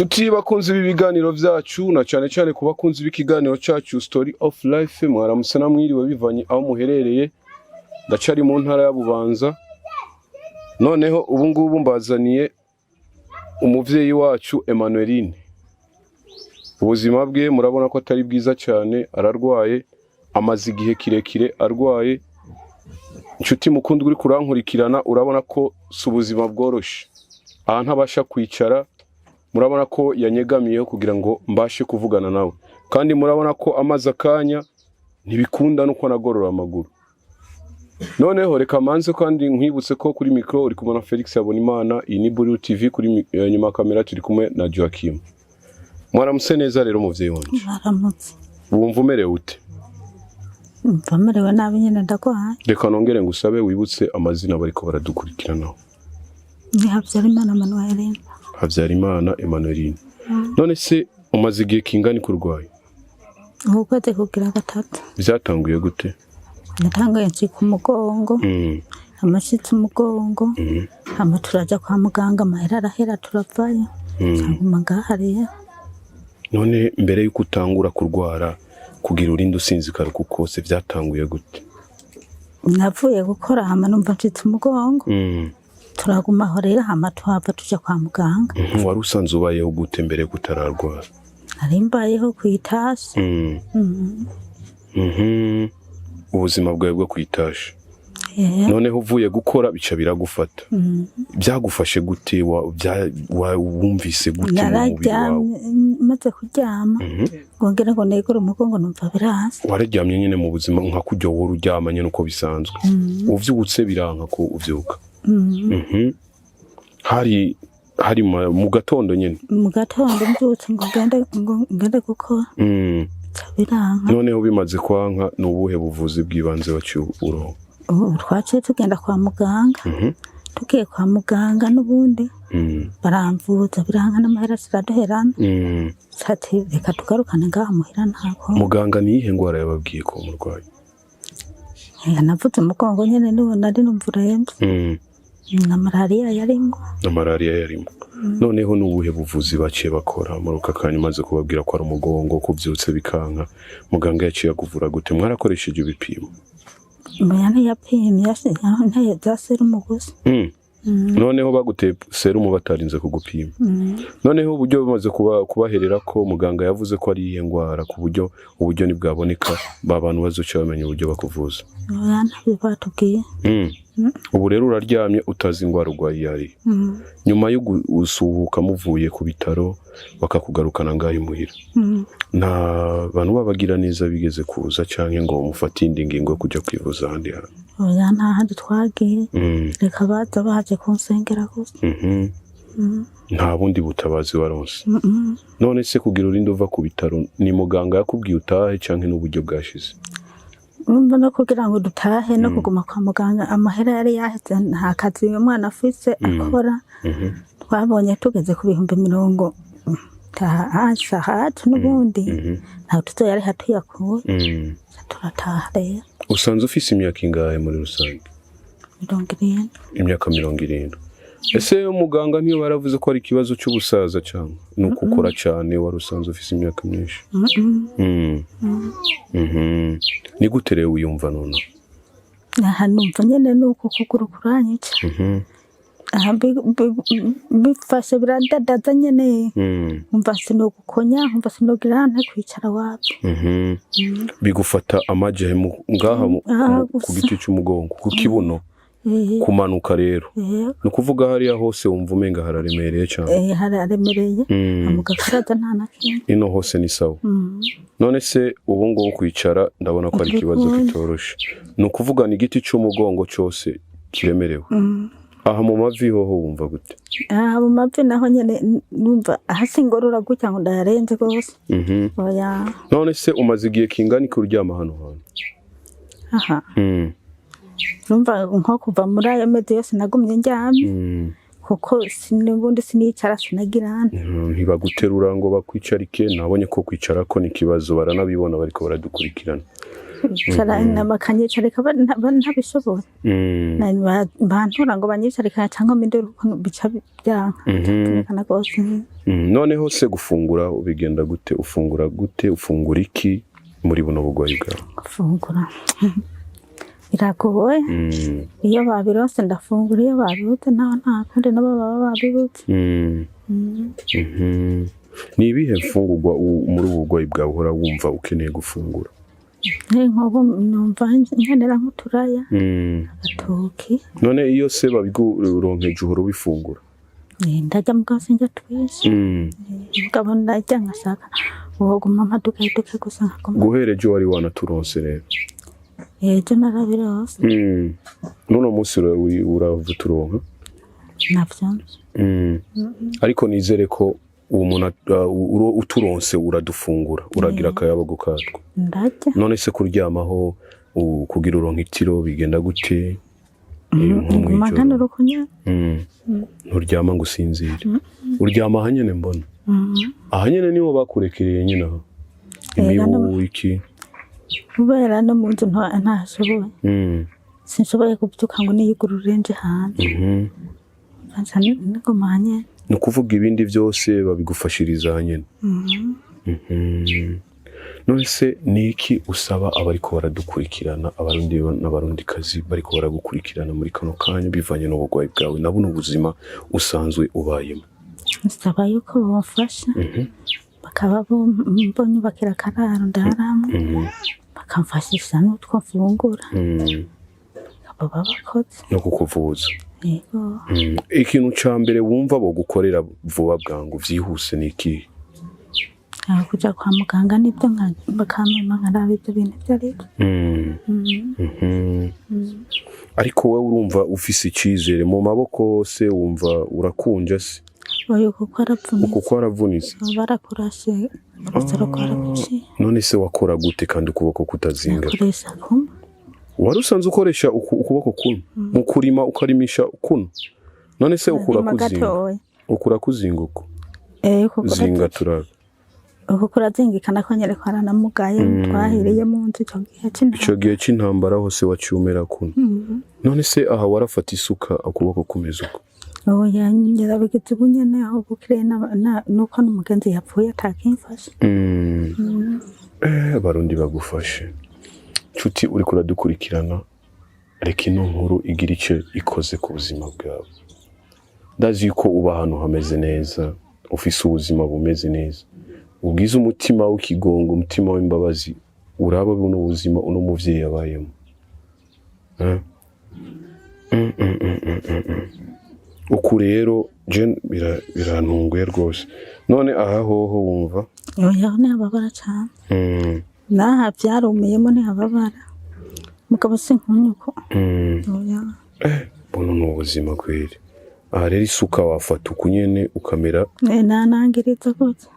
Nshuti bakunzi b'ibiganiro vyacu, na cane cane ku bakunzi b'ikiganiro cacu Story of Life, mwaramutse namwiriwe bivanye aho muherereye. Ndacari mu ntara ya Bubanza. Noneho ubu ngubu mbazaniye umuvyeyi wacu Emmanueline. Ubuzima bwe murabona ko atari bwiza cyane, ararwaye, amaze igihe kirekire arwaye. Nshuti mukundwa uri kurankurikirana, urabona ko si ubuzima bworoshe. Aha ntabasha kwicara, murabona ko yanyegamiyeho kugira ngo mbashe kuvugana nawe, kandi murabona ko amaze akanya ntibikunda nuko anagorora amaguru. Noneho reka manze kandi nkwibutse ko kuri mikoro uri kumwe na Felix Habonimana. Iyi ni Buriru TV. Kuri nyuma ya kamera turi kumwe na Joachim. Mwaramutse neza rero, muvyeyi wanje? Baramutse. Wumva umerewe ute? Mva merewe nabi nyine, ndagwaye. Reka nongere ngusabe wibutse amazina bariko baradukurikiranaho. Ni Habyarimana Manueline. Habyarimana Emmanueline. None se umaze igihe kingana iki urwaye? Uku kwezi kugira gatatu. Byatanguye gute? Natanguye ncika umugongo. Amashitsi umugongo. Hama turaja kwa muganga, amahera arahera, turavayo. Nkaguma ngaha rero. None mbere yuko utangura kurwara, kugira urinde usinzikara uku kose, byatanguye gute? Navuye gukora, hama numva ncitse umugongo. Turaguma aho rero, hama tuhava tuja kwa muganga. Wari usanzwe ubayeho gute mbere yuko utararwara? Nari mbayeho kw'itasi. Ubuzima bwawe bwo kwitasha? Eh. Noneho uvuye gukora bica biragufata? Byagufashe gute? Wumvise gute mu mubiri wawe? Nararyamye, maze kuryama ngo ngire ngo negure umugongo, numva biranse. Wararyamye nyine mu buzima nka kurya wowe uryama nyine uko bisanzwe, uvyutse biranka ko uvyuka? Hari mu gatondo nyine? Mu gatondo mbyutse ngo ngende gukora, bica biranka. Noneho bimaze kwanka, ni ubuhe buvuzi bw'ibanze waciye uronka? Ubu twaciye tugenda kwa muganga. Tugiye kwa muganga n'ubundi baramvuza, biranka, n'amahera kiraduherana. Ati reka tugarukane ngaha muhira ntako. Muganga ni iyihe ndwara yababwiye ko umurwayi? Navuze umugongo nyene, niwo nari numva uremvye. Na malariya yarimwo. Na malariya yarimo. Noneho ni ubuhe buvuzi baciye bakora muri aka kanya, umaze kubabwira ko ari umugongo, ko uvyutse bikanka? Muganga yaciye akuvura gute? Mwarakoresheje ibipimo? Oya, ntiyapimye, yanteye za serumu gusa. Noneho baguteye serumu batarinze kugupima? Noneho uburyo bumaze kubaherera ko muganga yavuze ko ari iyihe ndwara, ku buryo uburyo ntibwaboneka ba bantu bazoca bamenya uburyo bakuvuza? Oya, ntabyo batubwiye. Ubu rero uraryamye utazi indwara urwaye iyo ariyo. Nyuma yo gusuhuka muvuye ku bitaro bakakugarukana ngaho imuhira, nta bantu babagira neza bigeze kuza canke ngo mufate iyindi ngingo yo kuja kwivuza ahandi hantu? Oya, nta handi twagiye. Reka baza baje kunsengera gusa. Nta bundi butabazi waronse? Mm. None se kugira urinde uva ku bitaro, ni muganga yakubwiye utahe canke n'uburyo bwashize? Urumva no kugira ngo dutahe no kuguma kwa muganga, amahera yari yaheze, nta kazi uyu mwana afise akora. Twabonye tugeze ku 30,000 hacu n'ubundi ntabwo tuzoyariha tuyakuye. Turataha rero. Usanze ufise imyaka ingahe muri rusange? 70. Imyaka 70. Ese muganga niyo baravuze ko ari ikibazo cy'ubusaza cyangwa ni ukukora cyane, wari usanzwe ufise imyaka myinshi? Mm. Ni gute rero wiyumva none? Aha numva nyene nuko ukuguru kuranyica. Aha bifashe biradadaza nyene. Nkumva sinogukonya, nkumva sinogira nte kwicara wapi. Bigufata amajahe ngaha Aha ku gusa. giti cy'umugongo, ku kibuno? Eh. Kumanuka rero? Eh. Ni ukuvuga hariya hose wumva umenga hararemereye cyane? Eh, hararemereye. Mu gasaza nta na kimwe. Ino hose ni sawa? None se ubu ngubu kwicara ndabona ko ari ikibazo Ntibikunda. kitoroshe. Ni ukuvuga ni igiti cy'umugongo cyose kiremerewe? Aha mu mavi hoho wumva gute? Aha mu mavi naho nyene numva aha singorora gutya ngo ndayarenze rwose. Oya. None se umaze igihe kingana iki uryama hano hantu? Aha numva nko kuva muri ayo mezi yose nagumye ndyamye, kuko n'ubundi sinicara, sinagira. Ntibaguterura ngo bakwicarike? Nabonye ko kwicara ko ni ikibazo, baranabibona bariko baradukurikirana. Bakanyicarika ntabishoboye. Bantura ngo banyicarika cyangwa mbindure kuko bica byanka, ndapfunikana rwose. Noneho se gufungura ubigenda gute? Ufungura gute? Ufungura iki muri buno burwayi bwawe? Gufungura biragoye. Iyo babirose ndafungura, iyo babibuze naho nta kundi, nabo baba babibuze. Ni ibihe mfungurwa muri ubu burwayi bwawe uhora wumva ukeneye gufungura? Nk'ubu numva nkenera nk'uturaya, agatoki. None iyo se babiguronkeje uhora ubifungura? Ndarya mugabo sinjya twinshi. Mugabo ndarya nkashaka woguma mpa duke duke gusa nkaguma. Guhera ejo wari wanaturonse rero? Ejo narabirose. N'uno munsi urava uturonka? Navyo. Ariko nizere ko uwo muntu uturonse uradufungura, uragira akayabagu katwo. Ndarya. None se kuryamaho, kugira uronke itiro bigenda gute? Nko nguma mw'ijoro. nkanura ukunya. Nturyama ngo usinzire, uryama ahanyene mbona ahanyene niho bakurekereye nyine aho imibu iki? Kubera no mu nzu ntashoboye. Sinshoboye kubyuka ngo niyugurure nje hanze. Nca niguma ahanyene. Ni ukuvuga ibindi byose babigufashiriza ahanyene. None se ni iki usaba abariko baradukurikirana, Abarundi n'Abarundikazi bariko baragukurikirana muri kano kanya, bivanye n'uburwayi bwawe na buno buzima usanzwe ubayemo? Nsaba yuko bomfasha, bakaba bonyubakira akararo ndaramwo, bakamfashisha n'utwo mfungura, baba bakoze. No kukuvuza. Yego. Ikintu ca mbere wumva bogukorera vuba bwangu vyihuse ni ikihe? Aho kuja kwa muganga nibyo, bakampima nkaraba ibyo bintu ibyo ari byo. Ariko wowe urumva ufise icizere mu maboko se? Wumva urakunja se? Oyo kuko aravunitse. Uku kwaravunitse? Barakurashe, urusoro rwaraguciye. None se wakora gute kandi ukuboko kutazinga? Nakoresha kumwe. Wari usanzwe ukoresha ukuboko kuno mu kurima, ukarimisha kuno? None se ukura Ndima kuzinga? Gatoya. Ukura kuzinga uko? Kuko Zinga turabe. Uku kurazingikana ko nyereko aranamugaye, twahiriye mu nzu ico gihe c'intambara. Ico gihe c'intambara hose waciye kuno. None se aha warafata isuka ukuboko kumeze uko? Oya, yarabigize ubu nyene, aho bukiriye nuko n'umugenzi yapfuye atakimfasha. Abarundi bagufashe. Nshuti uriko uradukurikirana, reka ino nkuru igira icyo ikoze ku buzima bwawe. Ndazi yuko uba ahantu hameze neza, ufise ubuzima bumeze neza, ubwize umutima w'ikigongo, umutima w'imbabazi, uraba buno buzima uno muvyeyi abayemo. Eh? Uku rero je birantunguye rwose. None aha hoho wumva? Oya, ntihababara cane. Naha vyarumiyemo, ntihababara mugabo sinkunye uko. Oya. Buno ni ubuzima kweri. Aha rero isuka wafata uku nyene ukamera? Nanangiriza gutya.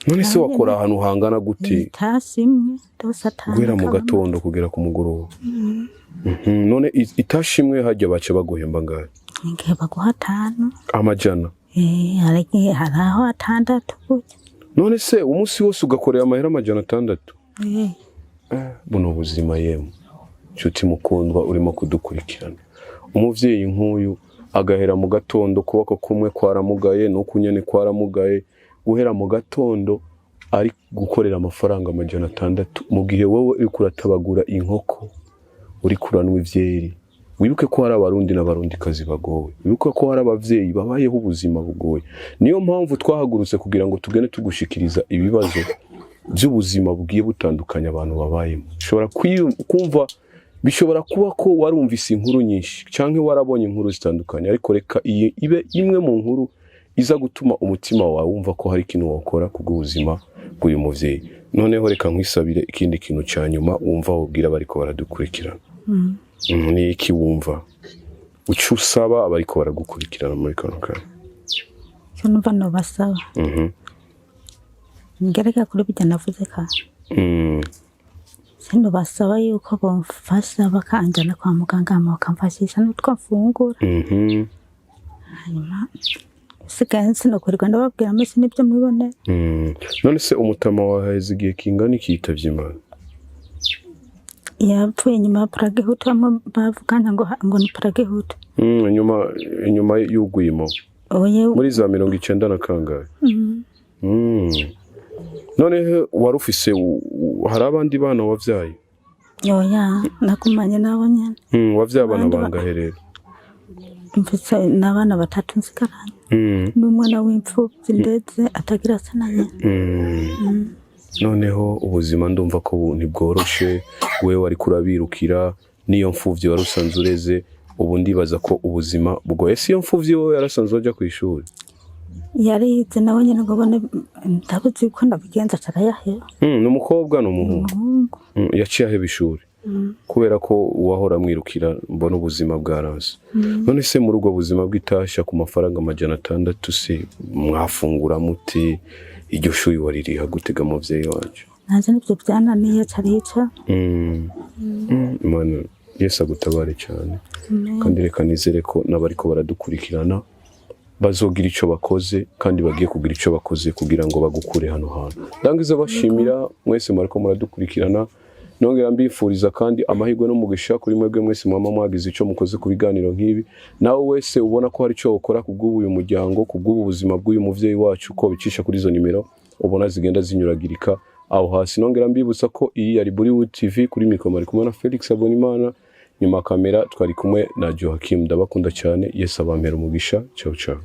None se wakora ahantu hangana gute? Itasi imwe ndose atanu. Guhera mu Akaba gatondo kugera ku mugoroba. None itashi imwe hajya baca baguhemba ngahe? Ngiye baguha atanu. Amajana? Hari aho atandatu gutya. None se umunsi wose ugakorera amahera 600? Eh. Buno buzima yemwe. Nshuti mukundwa urimo kudukurikirana, umuvyeyi nk'uyu agahera mu gatondo, ukuboko kumwe kwaramugaye n'uku nyene kwaramugaye, guhera mu gatondo ari gukorera amafaranga 600, mu gihe wowe uriko uratabagura inkoko, uriko uranywa ivyeri. Wibuke ko hari Abarundi n'Abarundikazi bagowe, wibuke ko hari abavyeyi babayeho ubuzima bugoye. Niyo mpamvu twahagurutse kugira ngo tugende tugushikiriza ibibazo by'ubuzima bugiye butandukanye abantu babayemo. Ushobora kumva, bishobora kuba ko warumvise inkuru nyinshi canke warabonye inkuru zitandukanye, ariko reka iyi ibe imwe mu nkuru iza gutuma umutima wawe wumva ko hari ikintu wakora kubw'ubuzima bw'uyu muvyeyi. Noneho reka nkwisabire ikindi kintu ca nyuma wumva wobwira bariko baradukurikirana. Ni iki wumva uca usaba abariko baragukurikirana muri kano kanya? Icyo numva nobasaba, ngereka kuri bijya navuze kare. Sinobasaba yuko bomfasha bakanjana kwa muganga, hama bakamfashisha n'utwo mfungura. Hanyuma sigaye sinokurirwa ndababwira mbese nibyo mwibonera. None se umutama waheze igihe kingana iki yitavye Imana? Yapfuye nyuma ya Paragihutu, bamwe bavugana ngo ni Paragihutu. Inyuma y'ugwimo? Oye. Muri za 90 na kangahe? Noneho wari ufise hari abandi bana wavyaye? Oya, nagumanye nabo nyene. Wavyaye abana Abandi bangahe rero? Mfise n'abana batatu nsigaranye n'umwana w'imfuvyi ndetse atagira se na nyina. Noneho ubuzima ndumva ko ntibworoshe. Wewe wariko urabirukira n'iyo mfuvyi wari usanzwe ureze, ubu ndibaza ko ubuzima bugoye. Ese iyo mfuvyi wowe yarasanzwe aja kw'ishuri? Yarize nawe nyene, ngo bone ndabuze uko ndabigenza, acarayaheba. Ni umukobwa, ni umuhungu? Umuhungu. Yaciye aheba ishuri kubera ko uwahora amwirukira. Mbona ubuzima bwaranze. None se muri ubwo buzima bw'itasha ku mafaranga 600 se mwafungura muti? Iryo shuri waririha gutega, muvyeyi wacu? Nanje nivyo vyananiye, acarica. Imana, Yesu agutabare cyane, kandi reka nizere ko n'abariko baradukurikirana bazogira ico bakoze, kandi bagiye kugira ico bakoze kugira ngo bagukure hano hantu. Ndangiza bashimira mwese mwariko muradukurikirana, nongera mbifuriza kandi amahirwe n'umugisha kuri mwebwe mwese mwama mwagize ico mukoze ku biganiro nk'ibi. Nawe wese ubona ko hari ico ukora ku bw'uyu muryango, ku bw'ubu buzima bw'uyu muvyeyi wacu, ko bicisha kuri izo nimero ubona zigenda zinyuragirika aho hasi. Nongera mbibutsa ko iyi yari Bollywood TV. Kuri mikoro mari kumwe na Felix Abonimana, nyuma ya kamera twari kumwe na Joachim. Ndabakunda cyane, Yesu abampera umugisha. Ciao ciao.